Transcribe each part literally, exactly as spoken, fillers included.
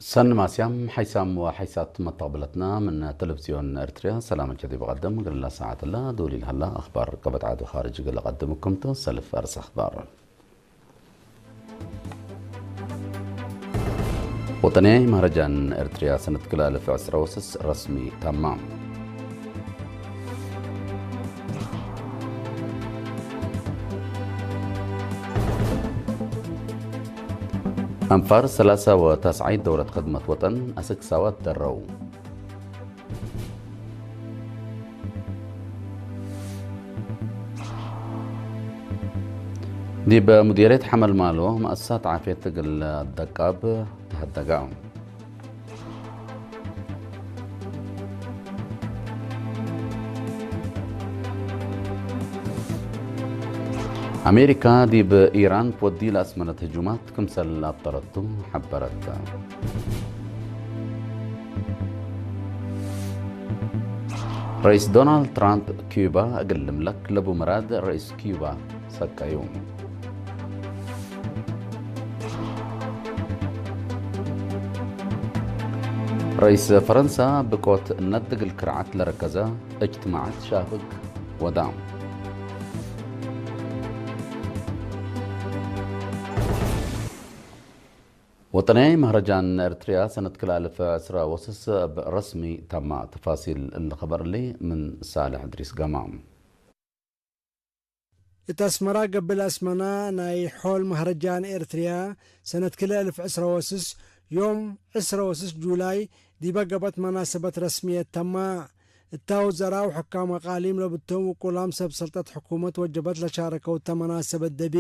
ሰኒ ማስያም ሓይሳም ወሓይሳት መተቅብለትና ምን ተለቪዝዮን ኤርትርያ ሰላም ጀዲድ በቀደም እግል ለሳዓት እለ ዶል ኢልሀላ አኽባር ቀበት ዓድ ወኻርጅ እግል ለቀድምኩም ቱ ሰልፍ አርስ አኽባር። ወጠንያይ መህረጃን ኤርትርያ ሰነት ክልኤ አልፍ ዕስራ ወስስ ረስሚ ተማም። አንፋር ሰላሳ ወተስዓይት ደውረት ክድመት ወጠን አስክ ሳዋት ደረው። ዲብ ሙዲርየት ሐመልማሎ መአሰሳት ዓፍየት እግል አደቃብ ተሀደጋ። አሜሪካ ዲብ ኢራን ትወዲ ለአስመነት ህጁማት ክምሰል አብጠለቱ ሐበረት። ረኢስ ዶናልድ ትራምፕ ኪዩባ እግል ልምለክ ለቡ ምራድ ረኢስ ኪዩባ ሰቀዩ። ረኢስ ፈረንሳ ብቆት እነት እግል ክርዓት ለረከዘ እጅትማዓት ሻፍግ ወዳ። ወጠንያይ መህረጃን ኤርትርያ ሰነት ክልኤ አልፍ ዕስራ ወስስ እብ ረስሚ ተማ። ተፋሲል እሊ ኸበር እሊ ምን ሳልሕ እድሪስ ገማ። እት አስመራ ገብእ ለአስመና ናይ ሖል መህረጃን ኤርትርያ ሰነት ክልኤ አልፍ ዕስራ ወስስ ዮም ዕስራ ወስስ ጁላይ ዲበ ገብአት መናሰበት ረስምየት ተማ። እታ ውዘራእ ወሕካም አቃሊም ለብቶም ውቁላም ሰብ ሰልጠት ሕኩመት ወጀበት ለሻረከው እተ መናሰበት ደቢ፣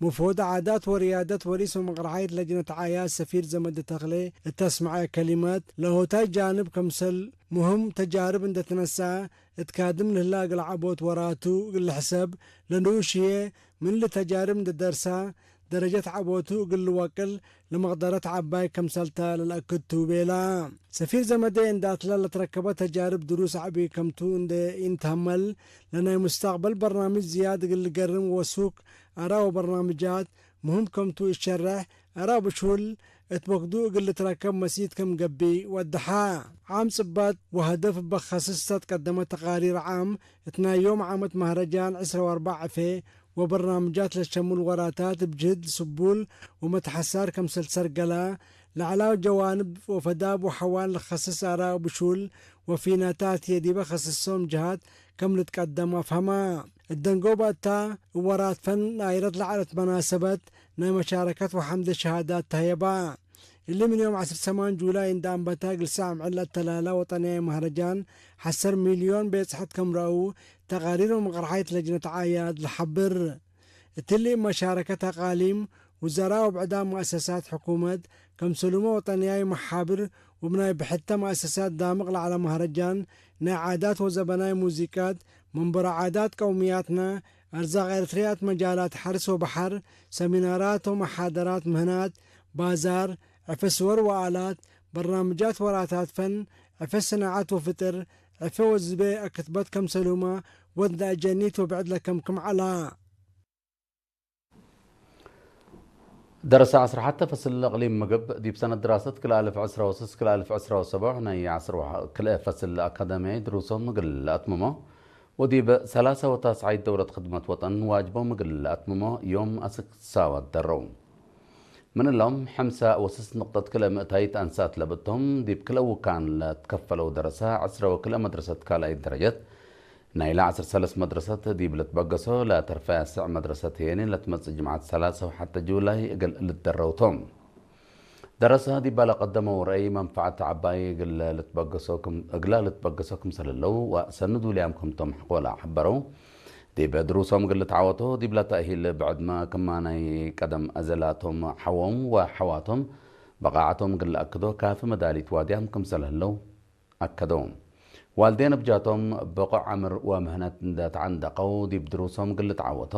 ሙፍወድ ዓዳት ወርያደት ወሪስ ወመቅረሓይት ለጅነት ዓያድ ሰፊር ዘመደ ተክሌ እተ አስመዐ ከሊመት፣ ለሆታይ ጃንብ ከምሰል ሙህም ተጃርብ እንደ ትነሰአ እት ካድም ለህላ እግል ዐቦት ወራቱ እግል ልሕሰብ፣ ለንኡሽ ህዬ ምን ለተጃርብ እንደ ደርሳ፣ ደረጀት ዐቦቱ እግል ልወቅል ለመቅደረት ዐባይ ከምሰልተ ለልአክድ ቱ ቤላ። ሰፊር ዘመዴ እንዳትለ ለትረከበ ተጃርብ ድሩስ ዐቢ ከምቱ እንዴ ኢንተሀመል፣ ለናይ ሙስተቅበል በርናምጅ ዝያድ እግል ልገርም ወሱክ አራ ወበርናምጃት ሙህም ከምቱ እሸረሕ፣ አራ ብሹል እት ወክዱ እግል ልትረከብ መሲት ክም ገብእ ወደሐ። ዓም ጽበጥ ወሀደፍ እበ ከስስ ተትቀደመ ተቃሪር ዓም እት ናይ ዮም ዓመት መህረጃን ዕስራ ወአርበዕ ዕፌ ወበርናምጃት ለሸሙል ወራታት እብ ጅህድ ስቡል ወመትሐሳር ከምሰል ሰርገላ፣ ለዐላው ጀዋንብ ወፈዳብ ወሐዋን ለከስስ አራእ ብሹል ወፊናታት ህዬ ዲበ ከስሶም ጀሃት ከም ልትቀደም አፍሀማ። እት ደንጎበ እታ እብ ወራት ፈን ናይረት ለዐለት መናሰበት ናይ መሻረከት ወሐምደ ሸሃዳት ተህየባ። እሊ ምን ዮም ዐስር ሰማን ጁላይ እንደ አንበታ እግል ሳዕም ዕለት ተላላ ወጠንያይ መህረጃን ሐሰር ሚልዮን ቤጽሐት ከም ረአው ተቃሪር ወመቅረሓይት ለጅነት ዓያድ ለሐብር። እትሊ መሻረከት አቃሊም፣ ውዘራእ ወብዕዳም መአሰሳት ሕኩመት፣ ከምሰሉመ ወጠንያይ መሓብር ወብናይ ብሕተ መአሰሳት ዳምቅ ለዐለ መህረጃን ናይ ዓዳት ወዘበናይ ሙዚቃት፣ መንበሮ ዓዳት ቀውምያትና፣ አርዛቅ ኤርትርያት መጃላት ሐርስ ወበሐር፣ ሰሚናራት ወመሓደራት ምህናት፣ ባዛር፣ ዕፌ ስወር ወአላት፣ በርናምጃት ወራታት ፈን፣ ዕፌ ሰናዐት ወፍጥር፣ ዕፌ ወዝቤ አክትበት ከምሰሉመ ወድ ነአጀኒት ወብዕድ ለከምክም ዐላ። ደረሰ ዐስር ሐተ ፈስል እቅሊም ምግብ፣ ዲብ ሰነት ድራሰት ክልኤ አልፍ ዕስራ ወስስ ክልኤ አልፍ ዕስራ ወሰቡዕ ናይ ዐስር ወክልኤ ፈስል አካዳሚያይ ድሩሶም እግል ለአትምሞ፣ ወዲብ ሰላሳ ወታስዓይት ደውረት ክድመት ወጠን ዋጅቦም እግል ለአትምሞ ዮም አስክ ሳወት ደረው። ምን እሎም፣ ሐምሳ ወስስ ንቅጠት ክልኤ ምእታይት አንሳት ለብቶም፣ ዲብ ክልኤ ውካን ለትከፈለው ደረሰ፣ ዐስረ ወክልኤ መድረሰት ካልኣይት ደረጀት፣ ናይለ ዐስር ሰለስ መድረሰት ዲብ ልትበገሶ፣ ለተርፈ አስዕ መድረሰት ህዬኒ ለትመጽእ ጅምዐት ሰላሳ ወሐተ ጁላይ እግል ልትደረው ቶም። ደረሰ ዲባ ለቀደመው ረአይ መንፈዐት ዐባይ እግል ልትበገሶ ክም-፣ እግላ ልትበገሶ ክምሰል ህለው ወሰኒ ዱልያም ክምቶም ሐቆለ ሐበረው። ዲብ ድሩሶም እግል ልትዓወቶ፣ ዲብለ ተእሂል ብዕድመ ክማ ናይ ቀደም አዘላቶም ሐዎም ወሐዋቶም በቃዐቶም እግል ለአክዶ ካፊ መዳሊት ዋድያም ክምሰል ህለው አከደው። ዋልዴን ብጃቶም ብቁዕ ዐምር ወምህነት እንዴ ተዐንደቀው፣ ዲብ ድሩሶም እግል ልትዓወቶ፣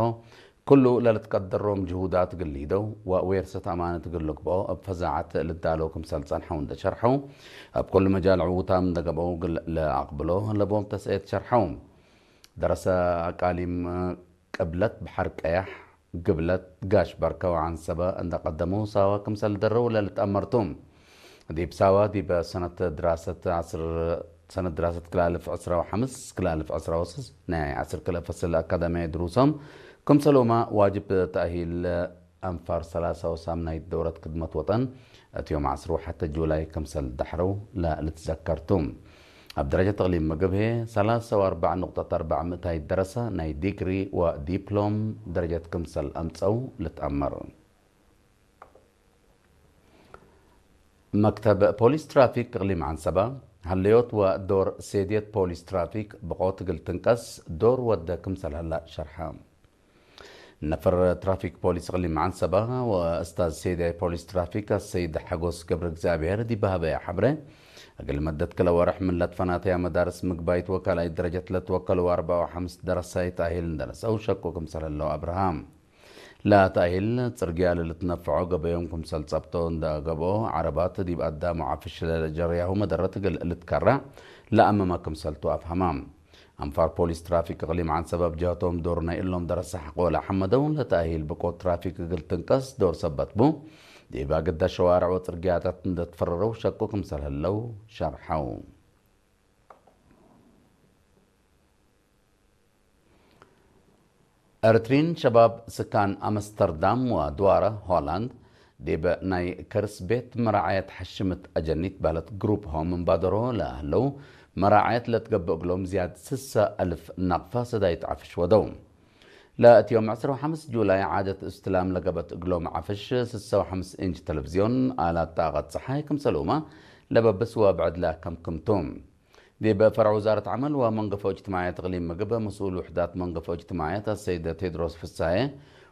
ክሉ ለልትቀደሮም ጅሁዳት እግል ሊደው ወዌርሰት አማነት እግል ልግብኦ እብ ፈዛዐት ልዳለው ክምሰል ጸንሐው እንዴ ሸርሐው፣ እብ ኩሉ መጃል ዕዉታም እንዴ ገብአው እግል ለአቅብሎ ለቦም ተስኤት ሸርሐው። ደረሰ አቃሊም ቅብለት በሐር ቀያሕ፣ ግብለት፣ ጋሽ በርከ ወዐንሰበ እንዴ ቀደመው ሳዋ ክምሰል ደረው ለልትአመር ቱ። ዲብ ሳዋ ዲበ ሰነት ድራሰት ዐስር፣ ሰነት ድራሰት ክልኤ አልፍ ዕስራ ወሐምስ ክልኤ አልፍ ዕስራ ወስስ ናይ ዐስር ክልኤ ፈስል አካዳሚያይ ድሩሶም ክምሰልሁመ ዋጅብ ተእሂል አንፋር ሰላሳ ወሳምናይት ደውረት ክድመት ወጠን እት ዮም ዐስር ወሐተ ጁላይ ክምሰል ደሐረው ለልትዘከር ቱ። እብ ደረጀት እቅሊም ምግብ ህዬ ሰላሳ ወአርበዕ ንቁጠት አርበዕ ምእታይት ደረሰ ናይ ዲግሪ ወዲፕሎም ደረጀት ክምሰል አምጸው ልትአመር። መክተብ ፖሊስ ትራፊክ እቅሊም ዐንሰበ፣ ሀለዮት ወዶር ሴድየት ፖሊስ ትራፊክ ብቆት እግል ትንቀስ ዶር ወደ ክምሰል ሀላ ሸርሐ። ነፈር ትራፊክ ፖሊስ እቅሊም ዐንሰበ ወእስታዝ ሴድያይ ፖሊስ ትራፊክ አሰይድ ሐጎስ ገብረእግዚአብሔር ዲብ ሀበየ ሐብሬ፣ እግል መደት ክለ ወርሕ ምን ለትፈናተያ መዳርስ ምግባይት ወካልኣይት ደረጀት ለትወከሉ አርበዕ ወሐምስ ደረሳይት ተእሂል እንደረሰው ሸቁ ክምሰል ህለው አብርሃ። ለተእሂል ጽርግያ ለልትነፈዖ ገበዮም ክምሰል ጸብጦ እንደ ገብኦ፣ ዐረባት ዲብ አዳም ወዐፍሽ ለጀርያሁ መደረት እግል ልትከረዕ ለአመመ ክምሰልቱ አፍሀመ። አንፋር ፖሊስ ትራፊክ እቅሊም ዐንሰበ እብ ጀሀቶም ዶር ናይ እሎም ደረሰ ሐቆ ለሐመደው፣ ለተእሂል ብቆት ትራፊክ እግል ትንቀስ ዶር ሰበት ቡ፣ ዲብ አግደ ሸዋርዕ ወጽርግያታት እንደ ትፈረረው ሸቁ ክምሰል ህለው ሸርሐው። ኤርትሪን ሸባብ ስካን አምስተርዳም ወድዋረ ሆላንድ፣ ዲብ ናይ ከርስ ቤት መራዓየት ሐሽምት አጀኒት በህለት ግሩፕ ሆም እምባደሮ ለህለው መራዓየት ለትገብእ እግሎም ዝያድ ስሰ አልፍ ናቅፋ ሰዳይት ዐፍሽ ወደው። ለእት ዮም ዕስራ ወሐምስ ጁላይ ዓደት እስትላም ለገብአት እግሎም ዐፍሽ ስሰ ወሐምስ ኢንች ተለቪዝዮን፣ አላት ጣቀት ጸሓይ ክምሰልሁመ ለበብስ ወብዕድ ለከምክም ቱ። ዲብ ፈርዕ ውዛረት ዐመል ወመንገፎ እጅትማዕየት እቅሊም ምግብ፣ መስኡል ውሕዳት መንገፎ እጅትማዕየት አሰይድ ቴድሮስ ፍሳዬ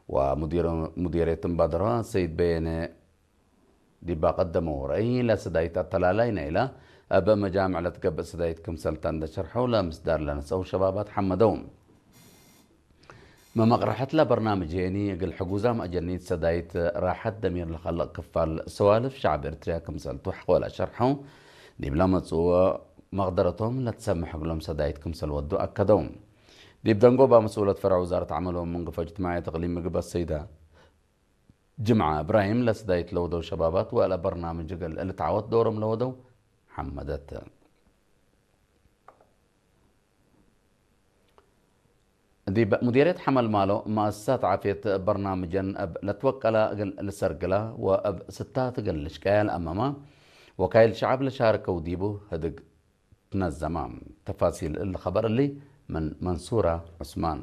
ወሙዲር ሙዲርየት እምባደሮ አሰይድ በየነ ዲብ አቀደመው ረአይ፣ ለሰዳይት አተላላይ ናይለ እብ መጃምዕ ለትገብእ ሰዳይት ክምሰልተ እንደ ሸርሐው፣ ለምስዳር ለነሰአው ሸባባት ሐመደው። መመቅረሐት ለበርናምጅ ሄኒ፣ እግል ሕጉዛም አጀኒት ሰዳይት ራሐት ደሚር ለከልቅ ክፋል ሰዋልፍ ሸዕብ ኤርትርያ ክምሰልቱ ሐቆለ ሸርሐው፣ ዲብለ መጽኡ መቅደረቶም ለትሰምሕ እግሎም ሰዳይት ክምሰል ወዱ አከደው። ዲብ ደንጎባ መስኡለት ፈርዕ ውዛረት ዐመል ወመንገፎ እጅትማዕየት እቅሊም ምግብ አሰይደ ጅምዓ እብራሂም ለሰዳይት ለወደው ሸባባት ወእለ በርናምጅ እግል ልትዓወት ዶሮም ለወደው ሐመደት። ዲብ ሙዲርየት ሐመልማሎ መአሰሳት ዓፍየት በርናምጀን እብ ለትወቀላ እግል ልሰርግላ ወእብ ስታት እግል ልሽቀያ ለአመማ ወካይል ሸዐብ ለሻርከው ዲቡ ህድግ ትነዘማ። ተፋሲል እሊ ኸበር እሊ ምን መንሱራ ዑስማን።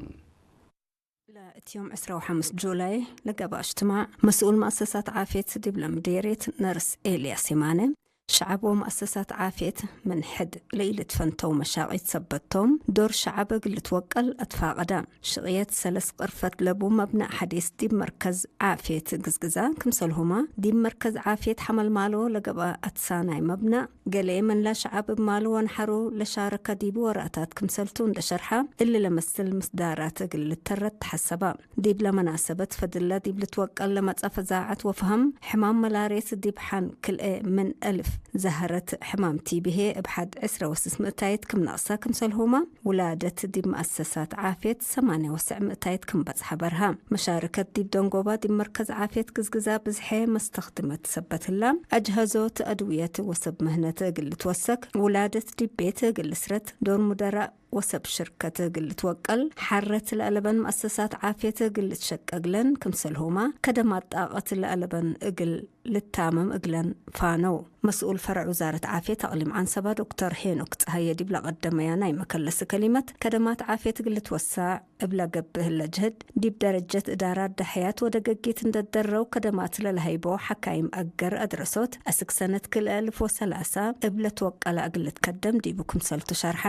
ለእት ዮም ዕስራ ወሐምስ ጁላይ ለገብአ እጅትማዕ፣ መስኡል መአሰሳት ዓፍየት ዲብለ ምዴርየት ነርስ ኤልያስ የማነ፣ ሸዐብ ወመአሰሳት ዓፍየት ምን ሕድ ለኢልትፈንተው መሻቂት ሰበት ቶም፣ ዶር ሸዐብ እግል ልትወቀል አትፋቀደ። ሽቅየት ሰለስ ቅርፈት ለቡ መብነእ ሐዲስ ዲብ መርከዝ ዓፍየት ግዝግዛ፣ ክምሰልሁመ ዲብ መርከዝ ዓፍየት ሐመልማሎ ለገብአ አትሳናይ መብነእ፣ ገሌ ምንለ ሸዐብ እብ ማሉ ወንሐሩ ለሻረከ ዲቡ ወራታት ክምሰልቱ እንደ ሸርሐ፣ እሊ ለመስል ምስዳራት እግል ልተረት ተሐሰበ። ዲብለ መናሰበት ፈድለ ዲብ ልትወቀል ለመጽአ ፈዛዐት ወፈሀም፣ ሕማም መላርየት ዲብ ሐን ክልኤ ምን አልፍ፣ ዘሀረት ሕማም ቲቢ ህዬ እብ ሐድ ዕስረ ወስስ ምእታይት ክም ነቅሰ፣ ክምሰልሁመ ውላደት ዲብ መአሰሳት ዓፍየት ሰማንያ ወሰዕ ምእታይት ክም በጽሐ በርሀ። መሻርከት ዲብ ደንጎባ ዲብ መርከዝ ዓፍየት ግዝግዛ ብዝሐ መስተክድመት ሰበት ህላ፣ አጅሀዞት አድውየት ወሰብ ምህነት እግል ልትወሰክ፣ ውላደት ዲብ ቤት እግል ልስረት፣ ዶር ሙደራእ ወሰብ ሽርከት እግል ልትወቀል፣ ሐረት ለአለበን መአሰሳት ዓፍየት እግል ልትሸቀግለን፣ ክምሰልሁመ ከደማት ጣቀት ለአለበን እግል ልታመም እግለን ፋነው። መስኡል ፈረዕ ውዛረት ዓፍየት አቅሊም ዐንሰባ ዶክተር ሄኖክ ጸሃየ ዲብ ለቀደመያ ናይ መከለስ ከሊመት፣ ከደማት ዓፍየት እግል ልትወሳዕ እብ ለገብእ ህለ ጅህድ፣ ዲብ ደረጀት እዳራት ደሐያት ወደገጊት እንደ ደረው ከደማት ለለሀይቦ ሐካይም አገር አድረሶት፣ አስክ ሰነት ክልኤ አልፍ ወሰላሳ እብ ለትወቀለ እግል ልትከደም ዲቡ ክምሰልቱ ሸርሐ።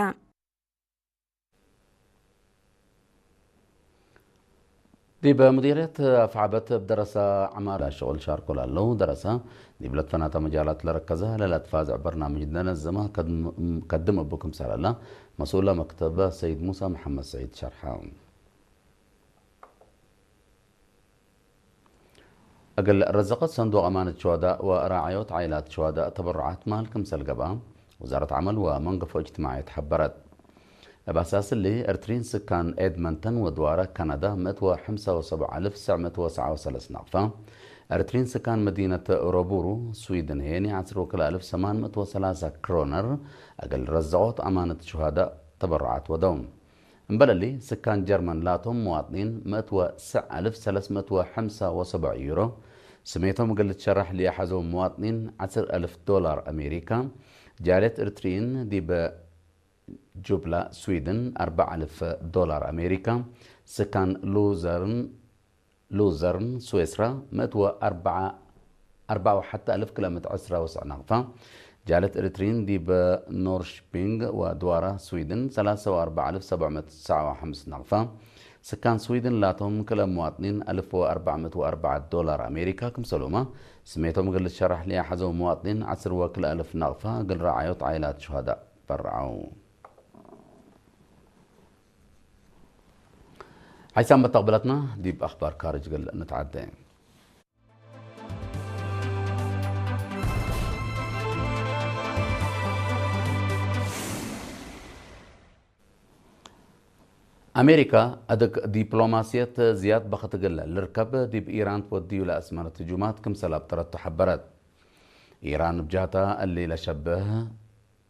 ዲብ ሙዲርየት አፍዐበት እብ ደረሰ ዐማር ሽቁል ሻርኮ ላለው ደረሰ፣ ዲብ ለትፈናተ መጃላት ለረከዘ ለለአትፋዘዕ በርናምጅ እንደ ነዘመ ከድም፣ ከድም እቡ ክምሰል ዐለ፣ መስኡለ መክተብ ሰይድ ሙሳ መሐመድ ሰዒድ ሸርሐ። እግል ረዘቀት ሰንዱቅ አማነት ሸዋዳእ ወራዐዮት ዓኢላት ሸዋዳእ ተበሩዓት ማል ክምሰል ገብአ፣ ውዛረት ዐመል ወመንገፎ እጅትማዕየት ሐበረት። እብ አሳስ እሊ፣ ኤርትሪን ስካን ኤድመንተን ወድዋረ ካናዳ፣ ምእት ወሐምሳ ወሰብዕ አልፍ ትሰዕ ምእት ወሰብዓ ወሰለስ ናቅፋ፣ ኤርትሪን ስካን መዲነት ሮቡሩ፣ ስዊድን፣ ሄኒ ዐስር ወክልኤ አልፍ ሰማን ምእት ወሰላሳ ክሮነር እግል ረዘቆት አማነት ሹሃዳእ ተበሩዓት ወደው። እምበል እሊ፣ ስካን ጀርመን ላቶም መዋጥኒን ምእት ወስዕ አልፍ ሰለስ ምእት ወሐምሳ ወሰብዕ ዩሮ፣ ስሜቶም እግል ልትሸራሕ ለያሐዘው መዋጥኒን ዐስር አልፍ ዶላር አሜሪካ፣ ጃልየት ኤርትሪን ዲብ ጁብላ ስዊድን አርበዕ አልፍ ዶላር አሜሪካ፣ ስካን ሉዘርን ሉዘርን፣ ስዌስራ፣ ምእት ወአርበዓ፣ አርበዓ ወሐተ አልፍ ክለ ምእት ዕስራ ወሰዕ ናቅፋ፣ ጃለት ኤሪትሪን ዲብ ኖርሽፒንግ ወድዋራ ስዊድን፣ ሰላሳ ወአርበዓ አልፍ ሰብዕ ምእት ተስዓ ወሐምስ ናቅፋ፣ ስካን ስዊድን ላቶም ክለ መዋጥኒን አልፍ ወአርበዕ ምእት ወአርበዓ ዶላር አሜሪካ ክምሰሉመ፣ ስሜቶም እግል ልትሸራሕ ለያሐዘው መዋጥኒን ዐስር ወክልኤ አልፍ ናቅፋ እግል ረዓዮት ዓኢላት ሹሃዳእ በርዐው። ሓይሳም መተቅብለትና ዲብ አኽባር ካርጅ እግል ንትዓዴ። አሜሪካ አድግ ዲፕሎማስየት ዝያድ በክት እግል ልርከብ ዲብ ኢራን ትወድዩ ለአስመረት ህጁማት ክምሰል አብጠረቱ ሐበረት። ኢራን እብ ጀህታ እሊ ለሸብህ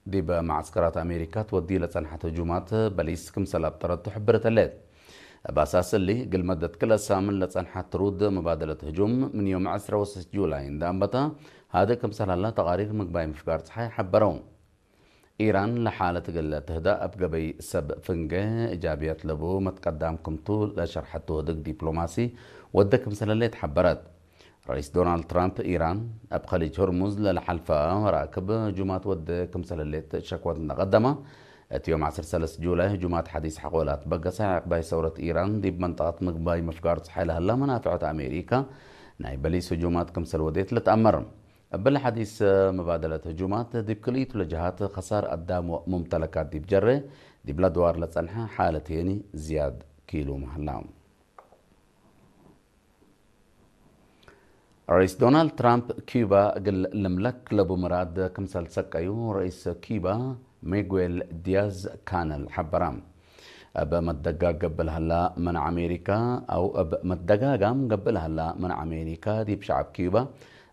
ዲብ መዐስከራት አሜሪካ ትወድዩ ለጸንሐት ህጁማት በሊስ ክምሰል አብጠረቱ ሕብርት ህሌት። እብ አሳስ እሊ፣ እግል መደት ክልኤ ሳምን ለጸንሐት ትሩድ መባደለት ህጁም፣ ምን ዮም ዐስር ወሰስ ጁላይ እንዴ አንበተ፣ ሀድእ ክምሰል ሀላ ተቃሪር ምግባይ ምፍጋር ጸሓይ ሐበረው። ኢራን ለሓለት እግል ትህዳእ እብ ገበይ ሰብ ፍንጌ እጃብየት ለቡ መትቀዳም ክምቱ ለሸርሐቱ ህድግ ዲፕሎማሲ ወደ ክምሰል ህሌት ሐበረት። ረኢስ ዶናልድ ትራምፕ፣ ኢራን እብ ከሊጅ ሆርሙዝ ለለሐልፈ መራክብ ህጁማት ወደ ክምሰል ህሌት ሸክወት እንደ ቀደመ፣ እት ዮም ዐስር ሰለስ ጁላይ ህጁማት ሐዲስ ሐቆ ለአትበገሰ፣ ዕቅባይ ሰውረት ኢራን ዲብ መንጠቀት ምግባይ ምፍጋር ጸሓይ ለሀላ መናፍዐት አሜሪካ ናይ በሊስ ህጁማት ክምሰል ወዴት ልትአመር። እብለ ሐዲስ፣ መባደለት ህጁማት ዲብ ክልኢቱ ለጀሃት ከሳር አዳም ወሙምተለካት ዲብ ጀሬ ዲብለ ድዋር ለጸንሐ ሓለት ሄኒ ዝያድ ኪሉመ ሀላ። ረኢስ ዶናልድ ትራምፕ ኪዩባ እግል ልምለክ ለቡ ምራድ ክምሰል ሰቀዩ፣ ረኢስ ኪዩባ ሚጉዌል ዲያዝ ካነል ሐበረ። እብ መትደጋግ ገብእ ለሀላ መናዕ አሜሪካ፣ አው እብ መትደጋጋም ገብእ ለሀላ መናዕ አሜሪካ ዲብ ሸዐብ ኪዩባ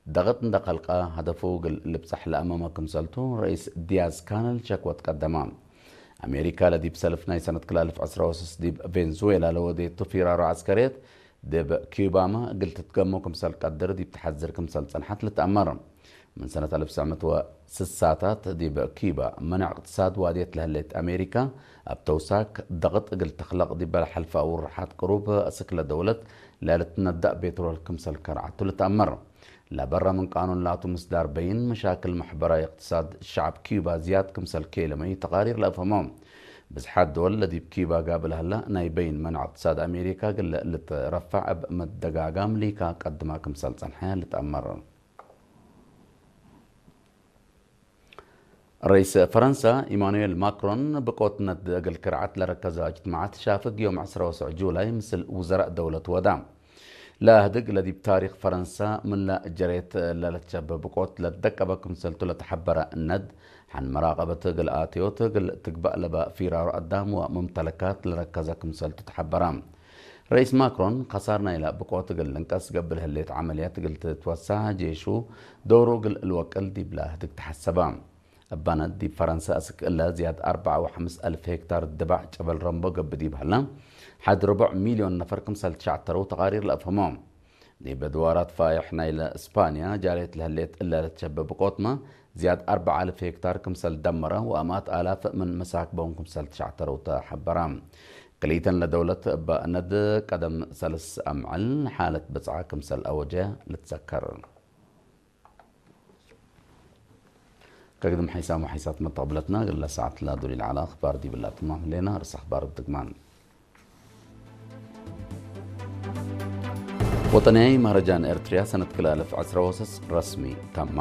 ደቅጥ እንደ ከልቀ፣ ሀደፉ እግል ልብጸሕ ለአመመ ክምሰልቱ፣ ረኢስ ዲያዝ ካነል ሸክወት ቀደመ። አሜሪካ ለዲብ ሰልፍ ናይ ሰነት ክልኤ አልፍ ዕስራ ወሰስ ዲብ ቬንዙዌላ ለወዴቱ ፊራሮ ዐስከርየት፣ ዲብ ኪዩባመ እግል ትትገሞ ክምሰል ቀድር ዲብ ተሐዝር ክምሰል ጸንሐት ልትአመር። ምን ሰነት አልፍ ትስዕ ምእት ወስሳታት ዲብ ኪዩባ መናዕ እቅትሳድ ዋድየት ለህሌት አሜሪካ፣ እብ ተውሳክ ደቅጥ እግል ተክለቅ ዲበ ለሐልፈ አውርሓት ቅሩብ አስክ ለደውለት ለልትነዳእ ቤትሮል ክምሰል ከርዐቱ ልትአመር። ለበረ ምን ቃኑን ላቱ ምስዳር በይን፣ መሻክል መሕበራዊ እቅትሳድ ሸዐብ ኪዩባ ዝያድ ክምሰል ኬለመዩ ተቃሪር ለአፍህሞ። ብዝሓት ደወል ለዲብ ኪዩባ ጋብእ ለሀላ ናይ በይን መናዕ እቅትሳድ አሜሪካ እግል ልትረፈዕ እብ መትደጋጋም ሊካ ቀድማ ክምሰል ጸንሐ ልትአመር። ረኢስ ፈረንሳ ኢማኑኤል ማክሮን ብቆት ነድ እግል ክርዓት ለረከዘ እጅትማዓት ሻፍግ ዮም ዐስራ ወሰዕ ጁላይ ምስል ውዘራእ ደውለት ወዳ። ለህድግ ለዲብ ታሪክ ፈረንሳ ምንለ ጀሬት ለለትሸብህ ብቆት ለትደቀበ ክምሰልቱ ለተሐበረ እነድ፣ ሐን መራቀበት እግል አትዮት እግል ትግባእ ለበ ፊራሮ አዳም ወሙምተለካት ለረከዘ ክምሰልቱ ተሐበረ። ረኢስ ማክሮን፣ ከሳር ናይለ ብቆት እግል ልንቀስ ገብእ ለህሌት ዐመልያት እግል ትትወሳዕ፣ ጄሹ ዶሩ እግል ልወቅል ዲብለ ህድግ ተሐሰበ። እባነት ዲብ ፈረንሰ አስክ እለ ዝያድ አርበዓ ወሐምስ አልፍ ሄክታር ድባዕ ጨበል ረምቦ ገብእ ዲብ ሀለ፣ ሐድ ርቡዕ ሚልዮን ነፈር ክምሰል ትሸዕተረው ተቃሪር ለአፍህሞ። ዲብ ድዋራት ፋይሕ ናይለ እስፓንያ ጃሬት ለህሌት እለ ለትሸበ ብቆትመ፣ ዝያድ አርበዓ አልፍ ሄክታር ክምሰል ደመረ ወአማት አላፍ ምን መሳክቦም ክምሰል ትሸዕተረው ተሐበረ። ክልኢተን ለደውለት እበ እነድ ቀደም ሰልስ አምዕል ሓለት ብጽዓ ክምሰል አወጀ ልትዘከር። ከግድም ሐይሳም ወሐይሳት መተቅብለትና፣ እግለ ሰዓት ለዱሊል ዐለ አኽባር ዲብላ ትማም ህሌና። ርእስ አኽባር እብ ድግማን። ወጠንያይ መህረጃን ኤርትርያ ሰነት ክልኤ አልፍ ዕስራ ወሰስ ረስሚ ተማ።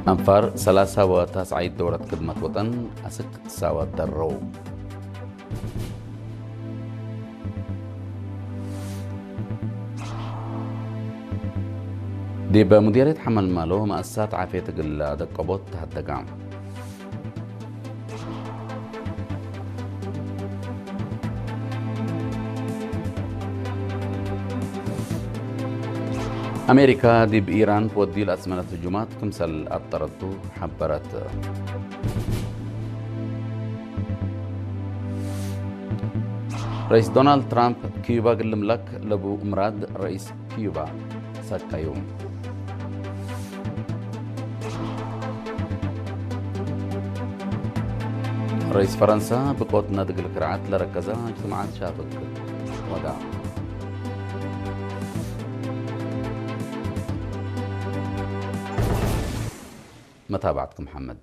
አንፋር ሰላሳ ወታስዓይት ደውረት ክድመት ወጠን አስክ ትሳወት ደረው። ዲብ ሙዲርየት ሐመልማሎ መአሰሳት ዓፍየት እግል ለአደቀቦት ተሀደጋ። አሜሪካ ዲብ ኢራን ትወድዩ ለአስመነት ህጁማት ክምሰል አብጠረቱ ሐበረት። ረኢስ ዶናልድ ትራምፕ ኪዩባ እግል ልምለክ ለቡ ምራድ ረኢስ ኪዩባ ሰቀዩ። ረኢስ ፈረንሳ ብቆትነት እግል ክርዓት ለረከዘ እጅትማዓት ሻፍግ ወዳ። መታብዐትኩም ሐመድ።